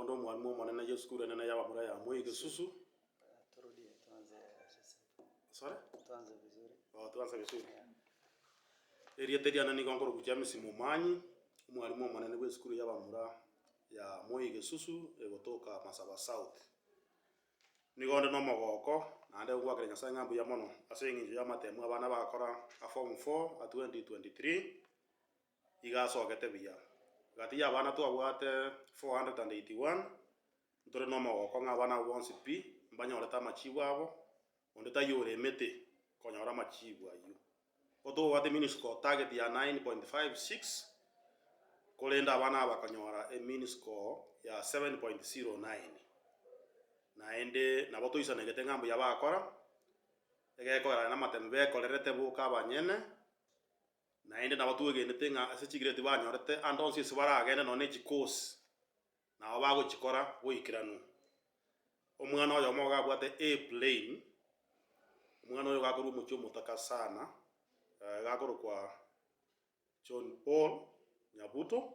Nigo onde omwalimu omonene y'esukuru enene y'abamura ya Moi Gesusu. Turudie tuanze Sorry? tuanze vizuri. Oh, tuanze vizuri. Erieta riane nigo nkorokwa James Momanyi, omwalimu omonene bw'esukuru y'abamura ya Moi Gesusu egotoka Masaba South. Nigo onde nomogoko naende ngoakera Nyasaye ng'a mbuya mono ase eng'encho y'amatemu abana bagakora a form 4 a 2023 iga asogete buya. Gati y'abana twabwate 481, ntore nomogoko ng'a abana abwo bonsi pi mbanyorete amachibu abo, onde taiyo oremete konyora amachibu ayio. Igo tobwate mean score target ya 9.56, korende abana aba bakanyora emean score ya 7.09. Naende nabo toisanegete ng'a mbuya bakora, egekoerana namatemu bekorerete boka abanyene, Naende nabo twegenete ng'a ase chigrade banyorete ande onsi ase baragende nonya ne chikosi, nabo bagochikora boikeranu. Omwana oyomo iga abwate A plain, omwana oyo iga akorwa omochie omotaka sana, iga akorokwa John Paul Nyabuto,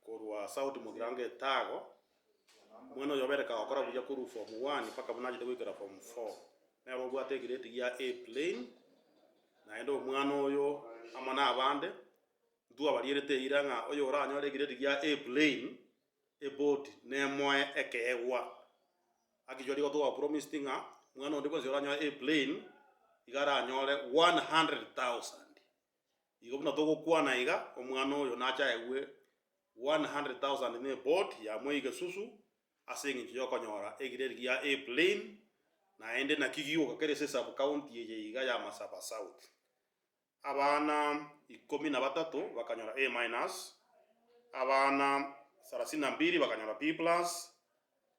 korwa South Mugirango Etago, omwana oyo obere kagokora buya korwa form one mpaka buna achete goikera form four, nere obwate egrade gia A plain, naende omwana oyo amo na abande, ntwabarierete eira ng'a oyo oranyore egrade gia A plain, eboard nemoe ekeegwa. Actually igo twabapromised ng'a mwana onde bwensi oranyore A plain, iga aranyore 100,000. Igo buna togokwana iga, omwana oyo nache aegwe 100,000 ne eboard ya Moi Gesusu ase eng'encho yokonyora egrade gia A plain, naende naki gioka kere ase esub county eye iga ya Masaba South. Abana ikomi na batato bakanyora A minus, abana sarasini na mbili bakanyora B plus,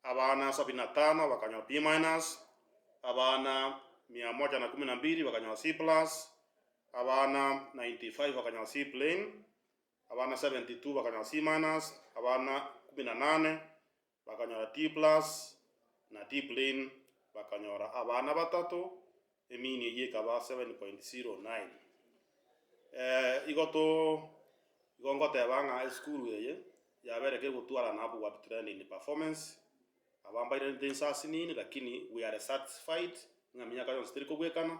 abana sabini na tano bakanyora B minus, abana mia moja na kumi na mbili bakanyora C plus, abana 95 bakanyora C plain, abana 72 bakanyora C minus, abana 18 bakanyora D plus, na D plain bakanyora abana batato, emean eyio ekaba 7.09. Igo to igo ngoteba ng'a esukuru eye yabere kegotwara an upward trend in performance, aba mbairanete inse asinini lakini we are satisfied ng'a miaka yonsi teri kobwekana,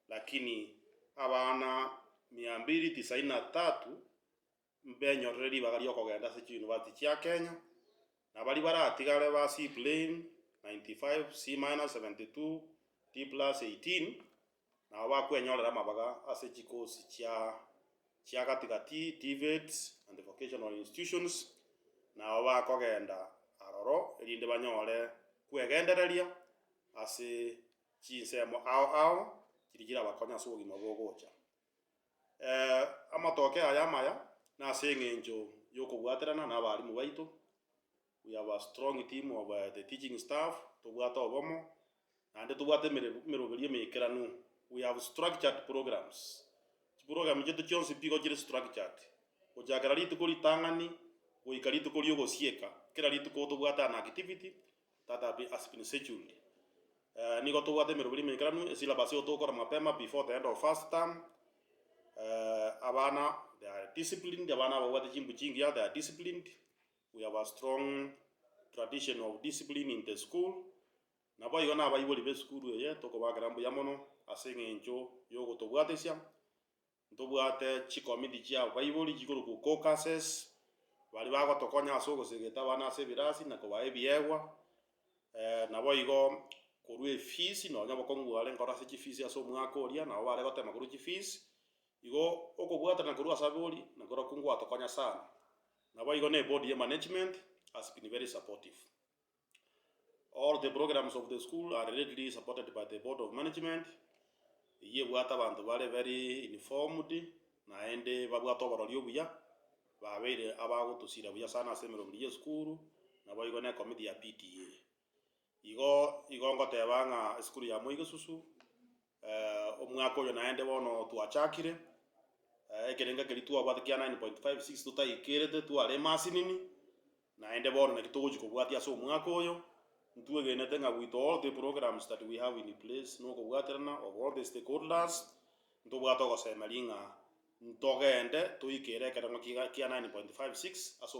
Lakini abana mia mbili tisaini na tatu mbenyorere ribaga ri'okogenda ase chiyunivasiti chia Kenya, na baria baratigare ba C plain 95, C minus 72, D plus 18, nabo bakwenyorera amabaga ase chikosi chia chia gati gati, TVETs and vocational institutions, nabo bakogenda aroro erinde banyore kwegendereria ase chinsemo ao ao chiria chirabakonye ase obogima bogocha. Amatoke aya amaya nase eng'encho yokobwaterana na abalimu baito, we have a strong team of the teaching staff, tobwate obomo, naende tobwate emeroberio emeikeranu, we have structured programs, chiprogram chiaito chionsi pi igo chire structured, gochakera rituko ritang'ani goika rituko riogosieka, kera rituko tobwate an activity that has been scheduled. Nigo tobwate emeroberi emeikeranu, esyllabus igo togokora mapema before the end of first term, abana they are disciplined, abana babwate chimbu chingiya they are disciplined, we have a strong tradition of discipline in the school, naboigo na abaibori ba esukuru eye tokobakera mbuya mono ase eng'encho yogotobwatesia. Ntobwate chikomiti chi'abaibori chikorokwa caucuses, baria bagotokonya ase ogosegeta abana ase ebirasi na kobaa ebiegwa, naboigo korwa efees nonya obokong'u bware nkoro ase chifees ase omwaka oria, nabo bare gotema korwa chifees, igo okobwatana korwa ase abori nakorokwo ngwatokonya sana. Naboigo na eboard ya management has been very supportive. All the programs of the school are readily supported by the board of management, eyio ebwate abanto bare very informed, naende babwate oborori obuya, babeire abagotosira buya sana ase emeroberi ya esukuru, naboigo na ecommittee ya PTA. Igo igo ngoteba ng'a esukuru ya Moi Gesusu, omwaka oyo naende bono twachakire, ekerengo keria twabwate kia 9.56 totaikerete tware emasinini. Naende bono naki togochia kobwatia ase omwaka oyo, ntwegenete ng'a with all the programs that we have in place na okobwaterana of all the stakeholders, ntobwate ogosemeria ng'a ntogende toikere ekerengo kia 9.56 ase.